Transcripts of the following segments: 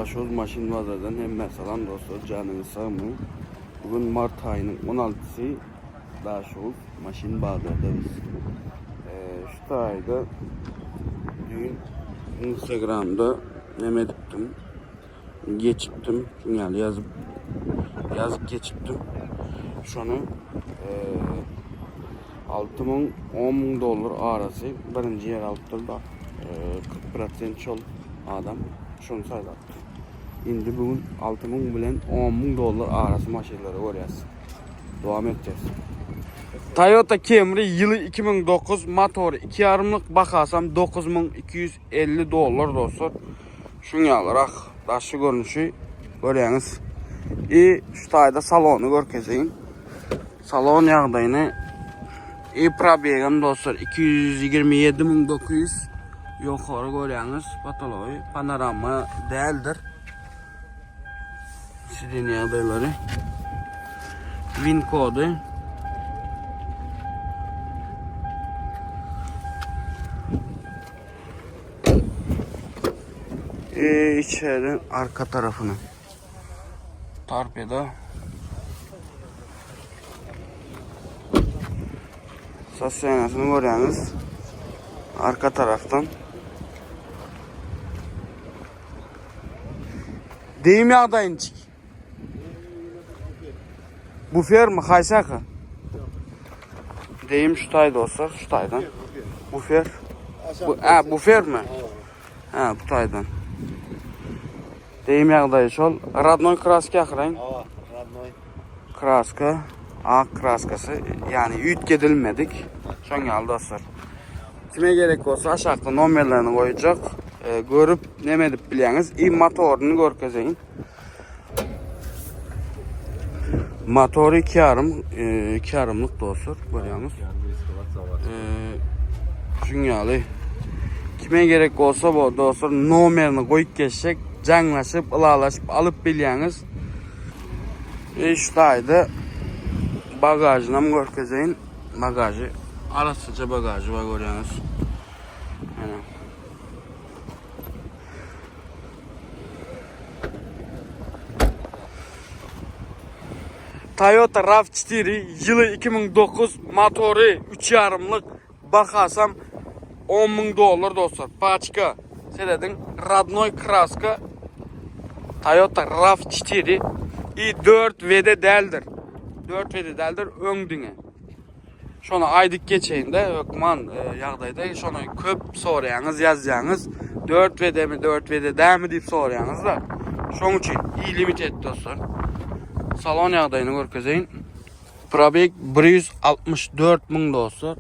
Daşoguz maşyn bazardan hemmä salam dostlar janyňyz sagmy bu gün mart aýynyň 16-sy Daşoguz maşyn bazarda biz şu taýda düýn Instagramda neme edipdim geçipdim şuň ýaly ýazyp ýazyp geçipdim şony 6000 10000 dollar arasy birinji ýer alypdyr bak 40 prosent şol adam şony saýlapdyr. Indi bu gün 6000 bilen 10000 dollar arasy maşynlary görýäs. Dowam etjek. Toyota Camry ýyly 2009 motory 2,5-lyk bahasam 9250 dollar dostlar. Şuň ýalyrak daşky görnüşi görýäňiz. I şu taýda salony görkezeýin. Salon ýagdaýyny i probegem dostlar 227900 ýokary görýäňiz patology panorama däldir. Sidenýe ýagdaýlary. Win kody. E, içeriden arka tarafını. Torpedo. Sostoýanasyny görýäňiz. Arka tarafdan. Deyim ýagdaýynçyk. Bu ferma haýsy aka? Deyim şu taý dostlar, şu taýdan. Bu fer. Bu, ha, bu ferma. Ha, bu taýdan. Deyim ýagdaýy şol. Radnoý kraska ahyraýyn. Hawa, radnoý. Kraska, ak kraskasy, ýagny üýtgedilmedik. Şoň ýaly dostlar. Kime gerek bolsa aşakda nomerlerini goýjak. E, görüp neme edip bilýäňiz. I motoryny görkezeýin. Motory 2 ýarym, 2 e, ýarymlyk dostlar, görýäňiz. E, şuň ýaly. Kime gerek bolsa bu dostlar nomerini goýup geçsek, jaňlaşyp, ylalaşyp alyp bilýäňiz. E, şu taýda bagajyny hem görkezeýin. Bagajy arassaja bagajy bar görýäňiz. Ýene. Toyota RAV4 ýyly 2009 motory 3,5-lyk bahasam 10 müň dollar dostlar. Paçka serediň radnoý kraska Toyota RAV4 i 4 VD däldir. 4 VD däldir öň diňe. Şony aýdyp geçeýin-de, hökman e, ýagdaýda şony köp soraýaňyz, ýazýaňyz. 4 VD mi, 4 VD dämi diýip soraýaňyz-da. Şoň üçin i limited dostlar. Salon ýagdaýyny görkezeýin. Probeg 164 müň dostlar.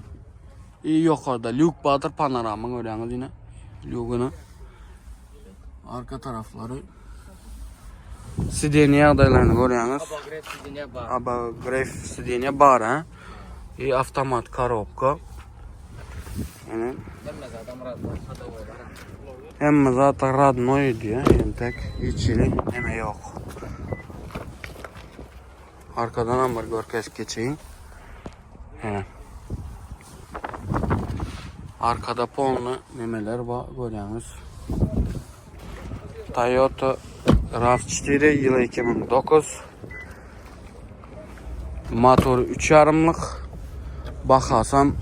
I ýokarda lýuk bardyr, panorama görýäňiz ýene. Lýugyny. Arka taraflary. Sidenýe ýagdaýlaryny görýäňiz. Abogref sidenýe bar. Abogref sidenýe bar ha. I avtomat korobka. Ýene. Hemme zadam radnoý, hadowoýlar. Hemme zat radnoý diýýär, entek hiç hili neme ýok. Arkadan hem bir görkezip geçeýin. He. Arkada polny nemeler bar görýäňiz. Toyota RAV4 ýyly 2009. Motory 3,5-lyk. Bahasam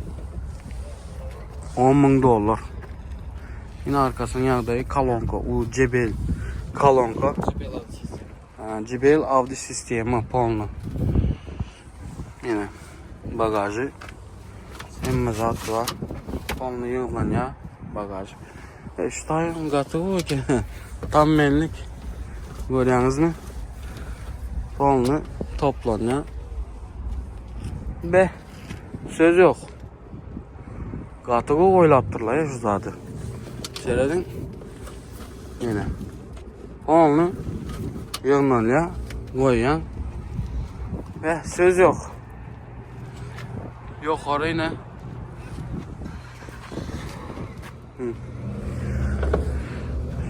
10 müň dollar. Yine arkasynyň ýagdaýy kolonka, u JBL kolonka. JBL Audi sistemi polny. Yine bagajy. Hemme zat bar. Polny ýygnanýar bagaj. E, şu taýyň gaty gowy eken. Tam menlik. Görýäňizmi? Polny toplanýar. Be. Söz ýok. Gaty gowy oýlapdyrlar şu zady. Serediň. Ýene. Polny ýygnanýar, goýýaň. Be, söz ýok. Ýokary ine.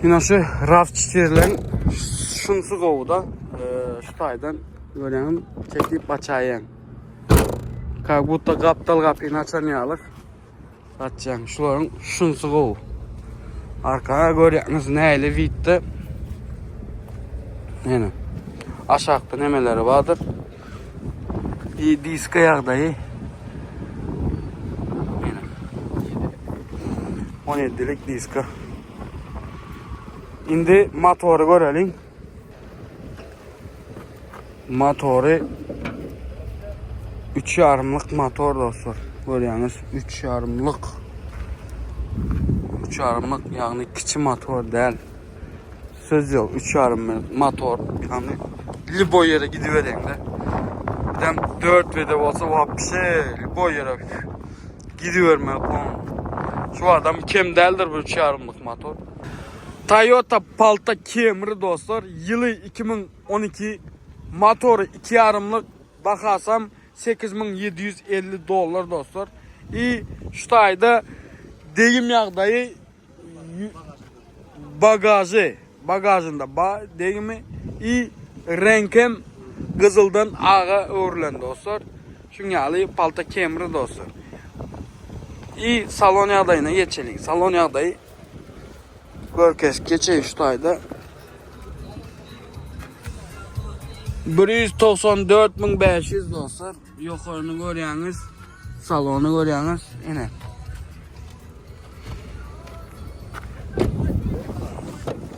Ine şu RAV4-leň şunsy gowy-da. Şu taýdan görýäňmi, çekip açaýaň. Как будто gapdal gapyny açan ýaly. Açýaň. Şularyň şunsy gowy. Arka görýäňiz nähili widde. Ýene. Aşakda nemeleri bardyr. I diska ýagdaýy. Ýene. 17-lik diska. Indi motory göreliň. Motory 3 ýarymlyk motor dostlar. Görýäňiz 3 ýarymlyk. 3 ýarymlyk ýagny kiçi motor däl. Söz ýok 3 ýarym motor ýagny lýuboý ýere gidibereňde. Birden 4 wede bolsa wapşe lýuboý ýere gidibermek. Şu adam kem däldir bu 3 ýarymlyk motor. Toyota Palta Camry dostlar ýyly 2012 motory 2 ýarymlyk bahasam 8750 dollar dostlar. I şu taýda degim ýagdaýy bagažy bagažynda ba degimi i reňkem gyzyldan aga öwrülen dostlar. Şuň ýaly Palta Camry dostlar. I salon ýagdaýyna geçeliň. Salon ýagdaýy Görkeş geçeý şu taýda. 194500 dostlar. Ýokaryny görýäňiz. Salony görýäňiz. Ene.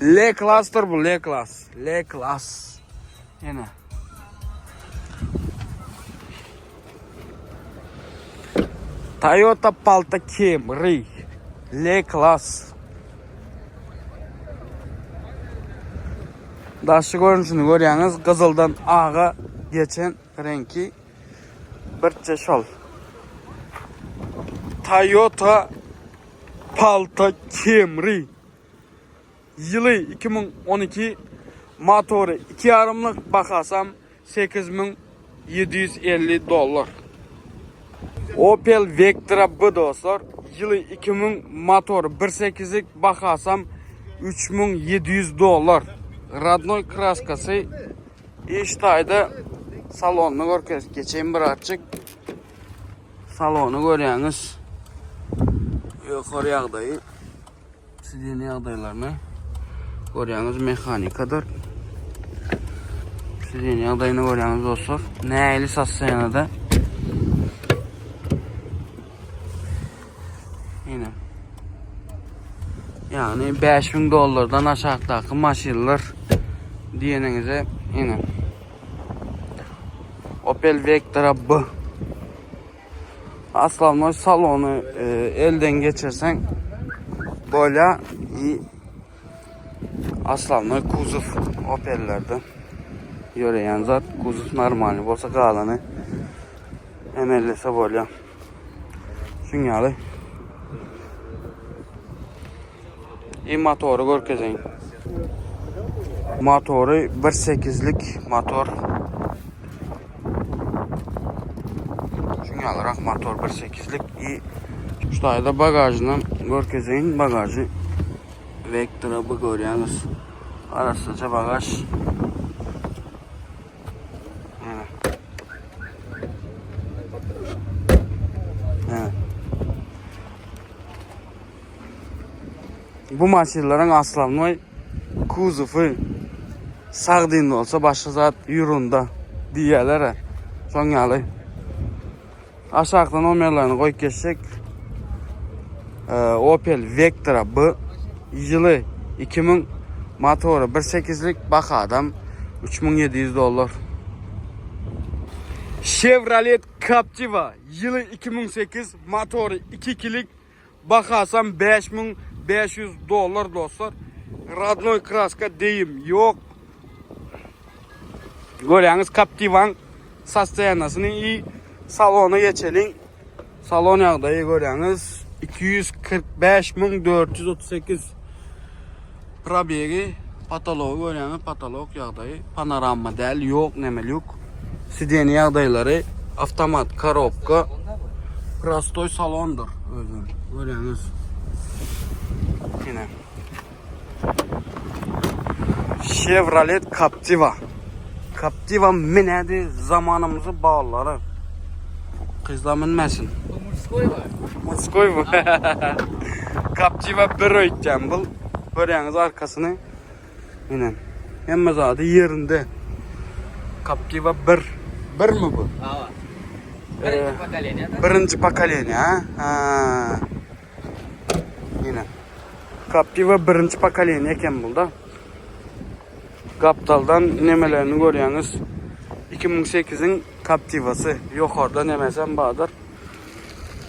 L klasdyr bu, L klas. L klas. Ene. Toyota Palta Camry L klas. Daşy görnüşini görýäňiz, gyzyldan aga geçen reňki birçe şol. Toyota Palta Camry Ýyly 2012 motory 2 ýarymlyk bahasam 8750 dollar. Opel Vectra B dostlar ýyly 2000 motory 1.8-lik bahasam 3700 dollar. Radnoý kraskasy iş taýda salonyny görkezip geçeýin birazjyk. Salony görýäňiz. Ýokary ýagdaýy. Sideniň ýagdaýlaryny görýäňiz mehanikadyr. Sideniň ýagdaýyny görýäňiz dostlar. Nähili sostoýanada. Ýene. Ýagny 5000 dollardan aşakdaky maşynlar diýeniňize ýene. Opel Vectra B. Aslanmoy salony e, elden geçirseň bolýa i aslanmoy kuzow Opel'lerde ýöreýän zat kuzow normalny bolsa galany emellese bolýa. Şuň ýaly. I motory görkezeýin. Motory 1.8-lik motor. Şuň ýalyrak motor 1.8-lik i şu taýda bagažyny görkezeýin. Bagažy Vectra bu görýäňiz. Arassaja bagaž. Bu maşynlaryň aslannoý kuzowy sagdyn bolsa başga zat ýurunda diýýärler. Şoň ýaly. Aşakda nomerlerini goýup geçsek. Opel Vectra B ýyly 2000 motory 1.8-lik bahadam 3700 dollar. Chevrolet Captiva ýyly 2008 motory 2.2-lik Bahasam 5500 dollar dostlar. Radnoý kraska deyim ýok. Görýäňiz Captivaň sostoýanasyny i salona geçeliň. Salon ýagdaýy görýäňiz 245438 probegi patology görýäňiz patolog ýagdaýy panorama däl ýok neme lýuk sideni ýagdaýlary avtomat korobka prostoý salondyr özem görýäňiz ine Chevrolet Captiva Captiva minedi zamanymyzy ballary gyzlar minmesin Bu murskoý bar. Murskoý bu. Captiva bir öýtýän bul. Görýäňiz arkasyny. Ine. Hemme zady ýerinde. Captiva 1. 1 mi bu? Hawa. Birinji pokoleniýa. Birinji pokoleniýa, ha? Ha. Ýene. Captiva birinji pokoleniýa eken bu da. Gapdaldan nemelerini görýäňiz. 2008-iň Captivasy. Ýokarda nemesem bardyr.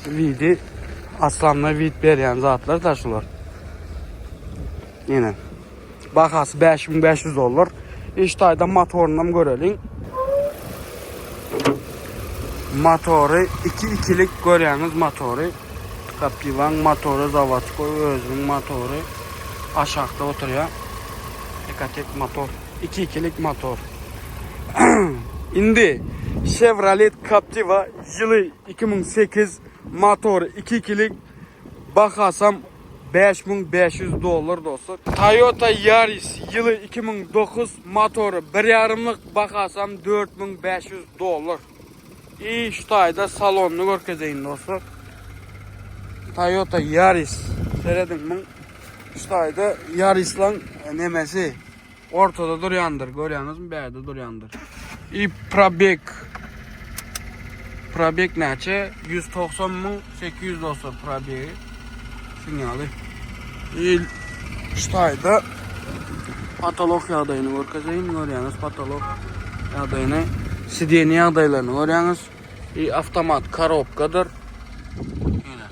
Widi aslanla wid berýän zatlar da şular. Ýene. Bahasy 5500 dollar. Iş taýdan motorynam göreliň. Motory 2 ikilik görýäňiz motory. Captivaň motory zawodskoý özüniň motory aşakda oturýar. Ecotec motor. 2 ikilik motor. Indi Chevrolet Captiva ýyly 2008 motory 2 ikilik bahasam 5500 dollar dostlar. Toyota Yaris ýyly 2009 motory bir ýarymlyk bahasam 4500 dollar. I şu taýda salonyny görkezeýin dostlar. Toyota Yaris. Serediň muň şu taýda Yarislan nemesi ortada durýandyr. Görýäňizmi? Bärde durýandyr. I probeg probeg näçe? 190 müň 800 dostlar probegi. Şuň I şu taýda patolog ýagdaýyny görkezeýin. Görýäňiz patolog ýagdaýyny, sideniýe ýagdaýlaryny görýäňiz. I awtomat korobkadyr. Ine.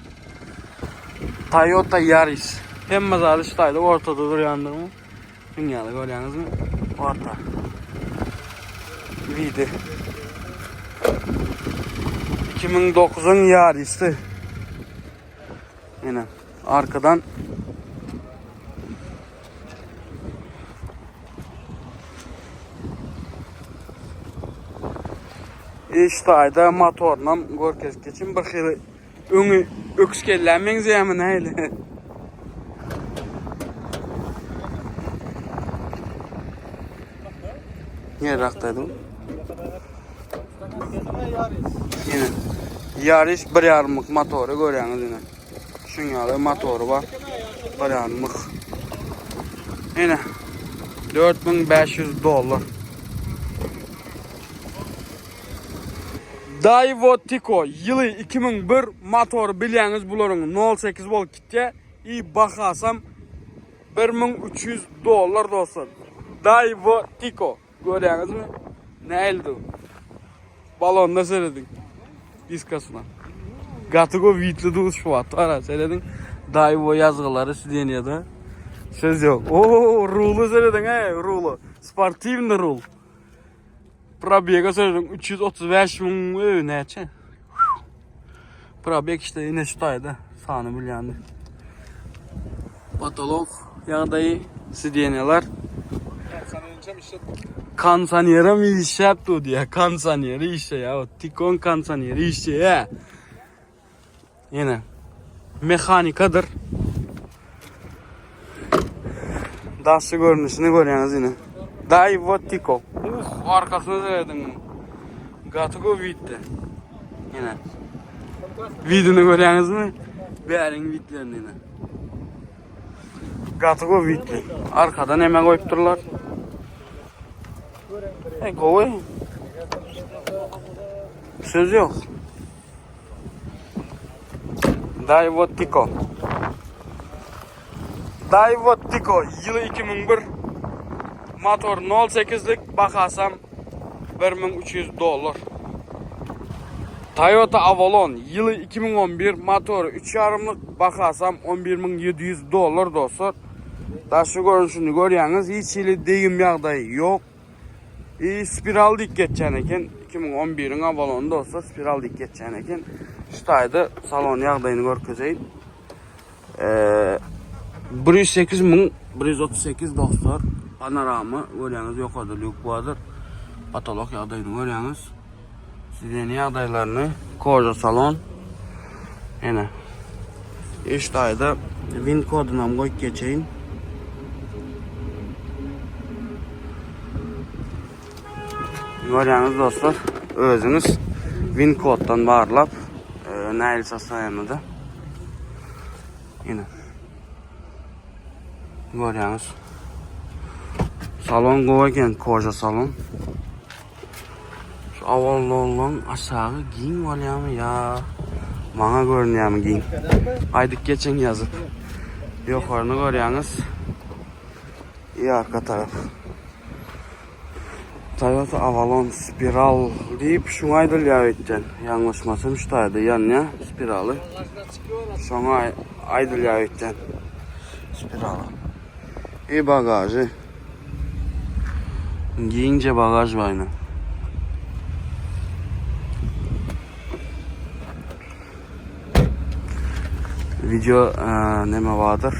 Toyota Yaris. Hemme zady şu taýda ortada durýandyr. Şuň ýaly görýäňizmi? Orta. Vidi. 2009-yň Yaris'i. Ine arkadan Iş taýda motorynam görkezip geçeyim. Bir hili öňi öküz kellä meňzeýärmi nähili? Nirede aktaýdy bu? Ine. Yaris bir ýarymlyk motory görýäňiz ine. Şuň ýaly motory bar. Bir ýarymlyk. Ine. 4500 dollar. Daewoo Tico ýyly 2001 motory bilýäňiz bularyň 0.8 bolup gitýär. I bahasam 1300 dollar dostlar. Daewoo Tico. Görýäňizmi? Näildi bu? Balonda serediň. Diskasyna. Gaty go witli duş şu wagt ara serediň. Daewoo ýazgylary sidenýada. Söz ýok. Oo, ruly serediň, ey, ruly. Sportiwny rul. Probega serediň 335 müň, öý, näçe? Probeg işte ine şu taýda sany bilýändir. Patolog ýagdaýy sidenýalar. Kondisionerem işläp dur diýýär. Kondisioneri işleýär. O Tikon kondisioneri işleýär. Ýene mehanikadyr. Daşy görnüşini görýäňiz ýene. Daewoo Tico. Uh, arkasyna serediň. Gaty gowy widde. Ýene. Widini görýäňizmi? Bäriň widlerini ýene. Gaty gowy widli. Arkadan näme goýupdyrlar? E, gowy. Söz ýok. Daewoo Tico. Daewoo Tico ýyly 2001. Motor 0.8-lik, bahasam 1300 dollar. Toyota Avalon ýyly 2011, motory 3.5-lyk, bahasam 11700 dollar dostlar. Daşy görnüşini görýäňiz, hiç hili degim ýagdaýy ýok. I spiral dik geçýän eken. 2011-iň Avalony dostlar spiral dik geçýän eken. Şu taýda salon ýagdaýyny görkezeýin. Ee, 108 müň 138 dostlar. Panorama görýäňiz ýokarda lýuk bardyr. Patolog ýagdaýyny görýäňiz. Sideni ýagdaýlaryny koja salon. Ene. Iş taýda win koduny hem goýup geçeýin. Görýäňiz dostlar, özüňiz win koddan barlap, e, nähili sostoýanida. Ine. Görýäňiz. Salon gowy eken, koja salon. Şu Avalonlaň aşagy giň bolýarmy ýa maňa görünýärmi giň? Aýdyp geçiň ýazyp. Ýokaryny görýäňiz. I arka tarap. Toyota Avalon Spiral diýip şuňa aýdylýar öýtden. Ýalňyşmasam şu taýda ýanýar spiraly. Şoňa aýdylýar öýtden. Spiraly. I bagažy. Giňje bagaž bar ine. Video e, neme bardyr.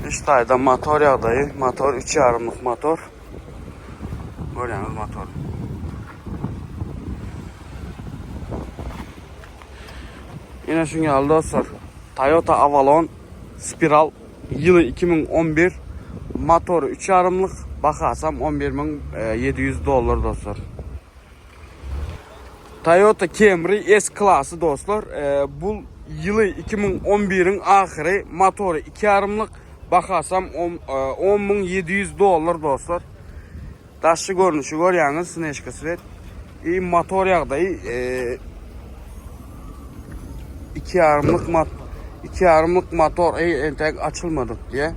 Üç taýda motor ýagdaýy, motor üç ýarymlyk motor. Görýäňiz motor. Ine şuň ýaly dostlar. Toyota Avalon Spiral ýyly 2011 motory 3 ýarymlyk bahasam 11700 dollar dostlar. Toyota Camry S klasy dostlar. E, bu ýyly 2011-iň ahyry motory 2 ýarymlyk bahasam 10700 e, dollar dostlar. Daşky görnüşi görýäňiz, snežka svet. I motor ýagdaýy e, iki ýarymlyk mat iki ýarymlyk motor ey entek açylmadyk diýe.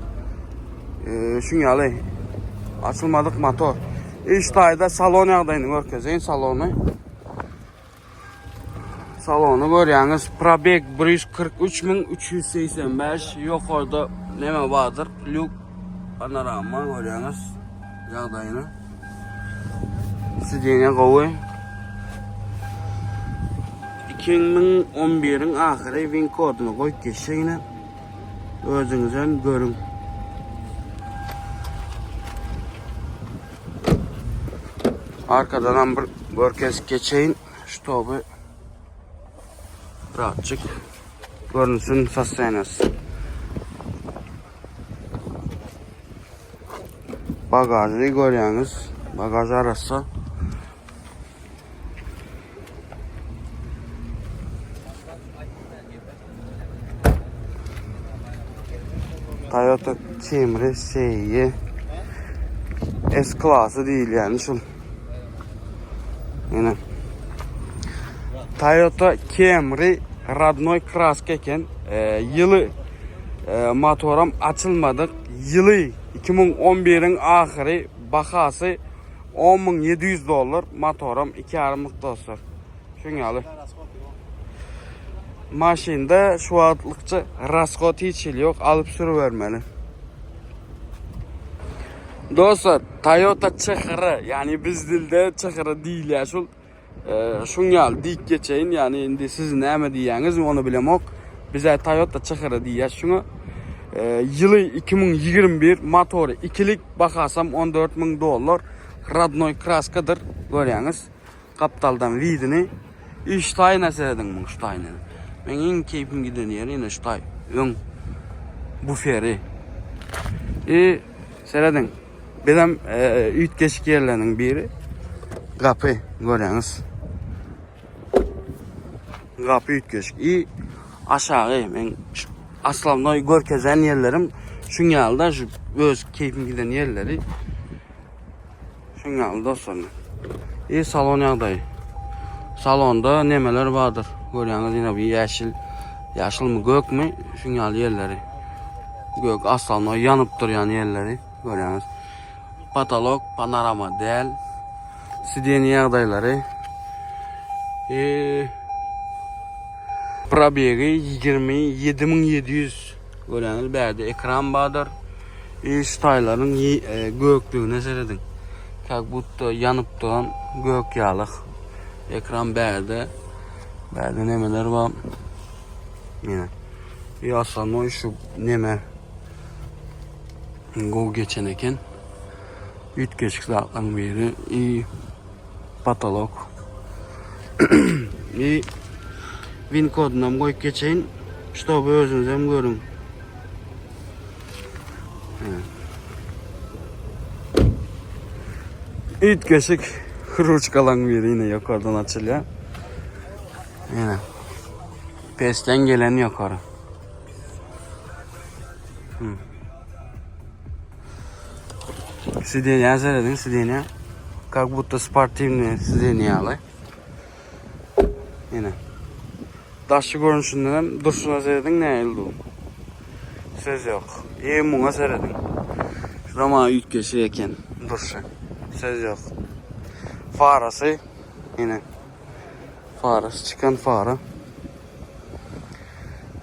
E, şuň ýaly açylmadyk motor. Iş taýda salon ýagdaýyny görkezeýin salony. Salony görýäňiz, probeg 143385, ýokarda neme bardyr, lýuk, panorama görýäňiz ýagdaýyny. Sidenýe gowy. 2011-iň ahyry win koduny goýup geçse ýene özüňizem görüň. Arkadanam bir görkezip geçeýin. Ştoby birazjyk görünsün sostoýaniýasy. Bagažy görýäňiz. Bagaž arassa. Toyota Camry SE S klasy diýilýän şul. Ýene. Toyota Camry rodnoy kraska eken. E, ýyly e, motoram açylmadyk. Ýyly 2011-iň ahyry bahasy 10700 dollar motoram 2,5 dostlar. Şuň ýaly. Maşynda şu wagtlykça rasxod hiç hili ýok, alyp sürübermeli. Dostlar, Toyota çyhyry, ýagny biz dilde çyhyry diýilýär şul. E, şuň ýaly diýip geçeýin, ýagny indi siz näme diýýäňiz, ony bilemok. Bize Toyota çyhyry diýýär şuňa. E, ýyly 2021, motory ikilik, bahasam 14 müň dollar. Rodnoy kraskadyr, görýäňiz. Gapdaldan widini üç taýyna serediň muň şu taýyna. Meň iň keýpim giden ýeri ine şu taý. Öň buferi. I serediň. Bizem e, üýtgeşik ýerleriniň biri. Gapy görýäňiz. Gapy üýtgeşik. I aşagy men aslamnoý görkezen ýerlerim şuň ýaly-da şu öz keýpim giden ýerleri. Şuň ýaly dostlar. I salon ýagdaýy. Salonda nemeler bardyr? Görýäňiz ýene bir ýaşyl, ýaşylmy, gökmi? Şuň ýaly ýerleri. Gök aslanma ýanyp durýan ýerleri görýäňiz. Patolok panorama däl. Sideniýe ýagdaýlary. E probegi 27700 görýäňiz bärde ekran bardyr. Iş taýlaryň e, göklügine serediň. Kak budda ýanyp duran gök ýalyk. Ekran bärde. Bärde nemeler bar. Ýene. Ýasanoý şu neme gowy geçen eken. Üýtgeşik zatlaryň biri i patolok. I win kodunam goýup geçeýin. Ştoby özüňiz hem görüň. Üýtgeşik ruçkalaň biri ýene ýokardan açylýar. Ýene. Pesden gelen ýokary. Hmm. Sidenýa serediň, sidenýa. Kak budda sportiwnyý sidenýa ýaly. Ine. Daşky görnüşinden hem durşuna serediň nähili dur. Söz ýok. E muňa serediň. Şuda maňa üýtgeşik eken durşy. Söz ýok. Farasy ine. Farasy çykan fara.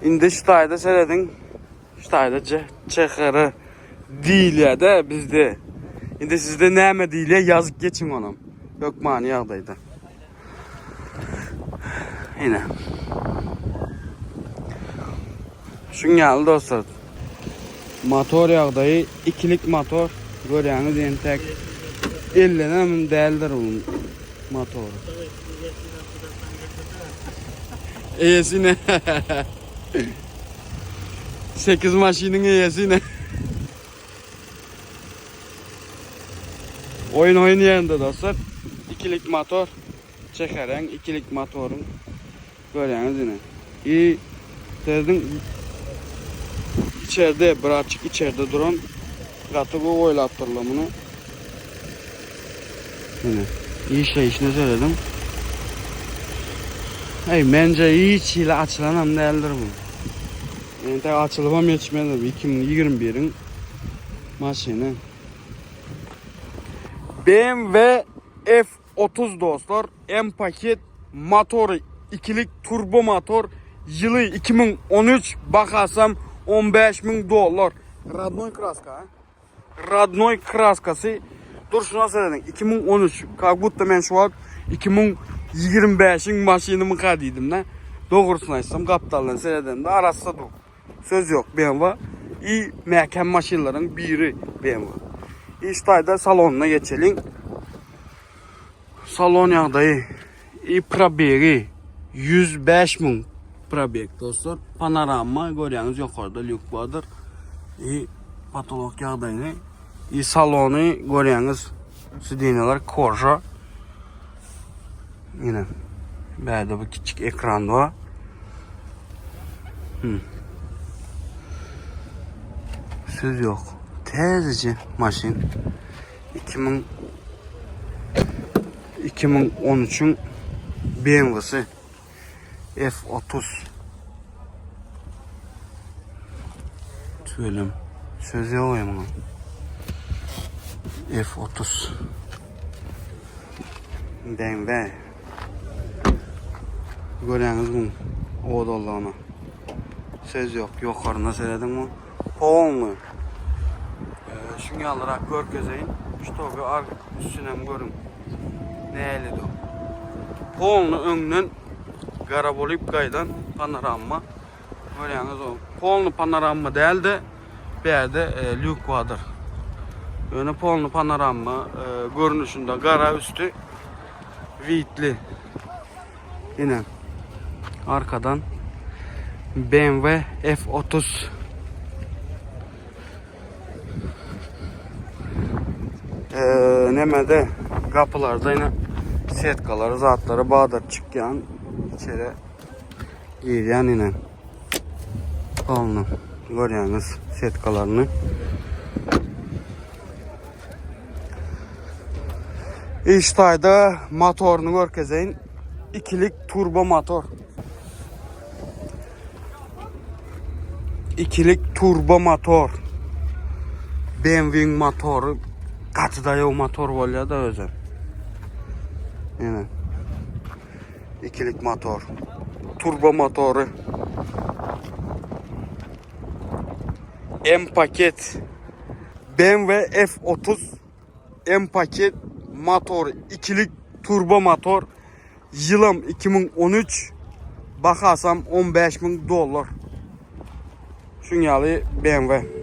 Indi şu taýda serediň. Şu taýda ÇHR diýilýär-de bizde. Indi sizde näme diýilýär ýazyp geçiň onam. Hökmany ýagdaýda. Ine. Şuň ýaly dostlar. Motor ýagdaýy ikilik motor. Görýäňiz entek ellenem däldir bu motory. Eýesi ne? 8 maşynyň eýesi ne? Oýun oýnaýanda dostlar. Ikilik motor. Çekereň ikilik motoryň. Görýäňiz ine. I sezdiň içerde birazçyk içerde duran gaty gowy oýlapdyrlar muny. Ine işleýişine serediň. Ey mence hiç hili açylanam däldir bu. Entek açylybam ýetişmedi. 2021-iň maşyny. BMW F30 dostlar. M paket motory ikilik turbo motor ýyly 2013 bahasam 15000 dollar. Radnoy kraska ha. Radnoy kraskasy durşuna serediň 2013 kak budda men şu wagt 2025-iň maşynymyka diýdim-de. Dogrusyny aýtsam gapdaldan seredemde arassa dur. Söz ýok BMW i mäkäm maşynlaryň biri BMW. Iş taýda salonyna geçeliň. Salon ýagdaýy i probegi 105 müň probeg dostlar. Panorama görýäňiz ýokarda lýuk bardyr. I potolok ýagdaýyny i salony görýäňiz sidenýalar koža. Ine. Bärde bu kiçik ekran bar. Hmm. Söz ýok. Täzeje maşyn. 2000 2013-iň BMW-si F30. Tüwelim. Söz ýok ya muňa. F30. BMW. Görýäňiz muň owadanlygyny. Söz ýok. Ýokaryna serediň muň. Polny. Şuň ýalyrak görkezeýin. Ştoby ar üstünem görüň. Nähilidir. Polny öňden gara bolup gaýdan panorama. Görýäňiz o. Polny panorama däl-de, bärde e, lýuk bardyr. Ýöne polny panorama e, görnüşinde gara üstü witli. Ine arkadan BMW F30 Ee, nemede kapılarda yine setkaları zatları bardyr çykýan içeri girýän ine. Polny görýäňiz setkalaryny. Iş taýda motoryny görkezeýin. Ikilik turbo motor. Ikilik turbo motor. BMW-iň motory gaty daýaw motor bolýar da özi. Ýene. Ikilik motor. Turbo motory. M paket. BMW F30 M paket motory ikilik turbo motor. Ýylam 2013 bahasam 15 mün dollar. Şuň ýaly BMW.